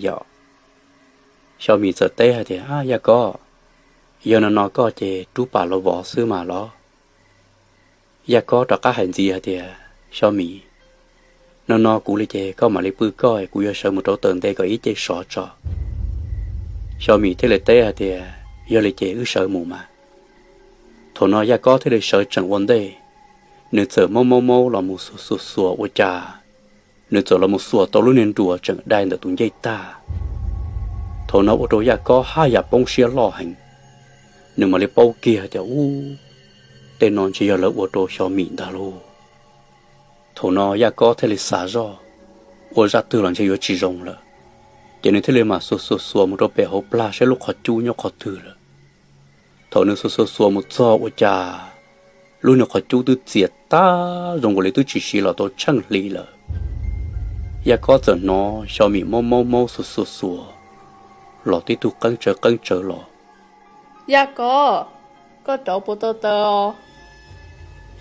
yom. Xyo Mim txawm teb hais tias, Yaj Kob, yog no no koj ces rub pam los vov xwb mas los. Yaj Kob rov qab hais ntxiv hais tias, Xyo Mim, no no kuv li ces koj mam li pw koj, kuv yuav sawv mus rauv taws nte kom ib ce sov tso. Xyo Mim thiaj li teb hais tias, Yog li ces wb sawv mus mas. Thaum no Yaj Kob thiaj li sawv tseem ua ntej, nws txawm maub maub maub los mus xuas xuas xuas ua cas nws txawm los mus xuas tau lub niag nruas tseem dai ntawm tus ncej tag. Thaum no ua rau Yaj Kob haj yam poob siab loj heev, nws mam li paub kiag tias, Ub, tej no ntshe yog lawv ua rau Xyo Mim ntag lauj. Thaum no Yaj Kob thiaj li xav zoj, ua zaj twg los ntshe yuav tsis zoo lawm, ces nws thiaj li mam xuas xuas xuas mus rau pem hauv plag saib lub qhov cub nyob qhov twg lawm. Thaum nws xuas xuas xuas mus txog ua cas lub niag qhov cub twb txias tag zoo nkaus li twb tsis siv los tau tsheej hli lawm. Yaj Kob txawm hnov Xyo Mim maub maub maub xuas xuas xuas los tib tug qeeb tsawv qeeb tsawv los. Yaj Kob, koj rauv puas tau taws os?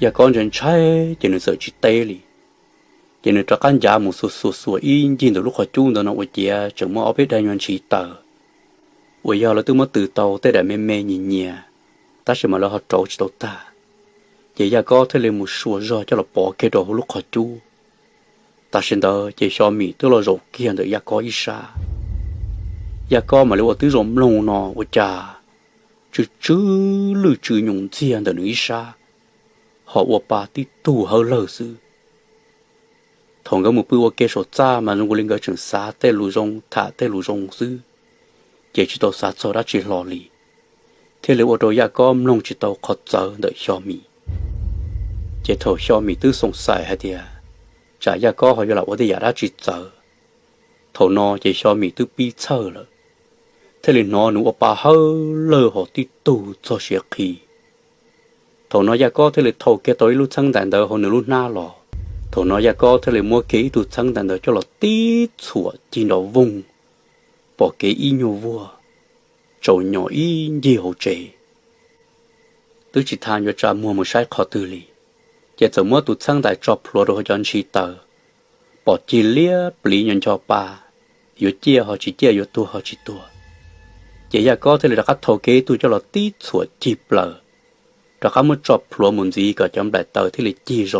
Yaj Kob ntshai ntshai ces nws txawm tsis teb li. Ces nws rov qab ncav mus xuas xuas xuas ib ncig ntawm lub qhov cub ntawd no ua ciav tseem muaj ob peb daim nyuag ntshis taws uas yog lawv twb muab tws tau tej daim me me nyias nyias, tab sis mas lawv ho rauv tsis tau tag. Ces Yaj Kob thiaj li mus sua zog coj los pov kiag rau hauv lub qhov cub. Tam sim ntawd ces Xyo Mim twb los zaum kiag ntawm Yaj Kob ib sab. Yaj Kob mam li ua tib zoo mloog no ua cas tsw tsw lwj tsw nyoos ntxiag ntawm nws ib sab, ho ua pa tib tug hawb lawg xwb. Thaum nkawd mus pw ua ke saum txaj mas zoo nkaus li nkawd tseem xav tej lus zoo tham tej lus zoo xwb, ces tsis tau xav txog dab tsi hlo li, thiaj li ua rau Yaj Kob mloog tsis tau qhov txawv ntawm Xyo Mim. Ces thaum Xyo Mim twb xoom xaim hais tias tsam Yaj Kob ho yuav lam ua tej yam dab tsi txawv, thaum no ces Xyo Mim twb pib txhawj lawm, thiaj li hnov nws ua pa hawb lawg ho tib tug txog siav qhi. Thaum no Yaj Kob thiaj li thau kiag tau ib lub txheeb ntais ntawd hauv nws lub hnab los. Thaum no Yaj Kob thiaj li muab kiag ib tug txheeb ntais ntawd coj los tib txhuam cig nrov voog, pom kev ib nyuag vuag tsaus nyos ib ncig hauv tsev. Twb tsis tau yuav tsa muag mus saib qhov twg li, ces txawm muab tus txheeb ntais tso plhuav rau hauv cov ntshis taws, pom cig liab pliv nyo ncho pa, yuav ciaj ho tsis ciaj, yuav tuag ho tsis tuag. Ces Yaj Kob thiaj li rov qab thau kiag ib tug coj los tib txhuam cig plaws, rov qab muab tso plhuav mus ntxiv kom cov nplaim taws thiaj li cig zoo.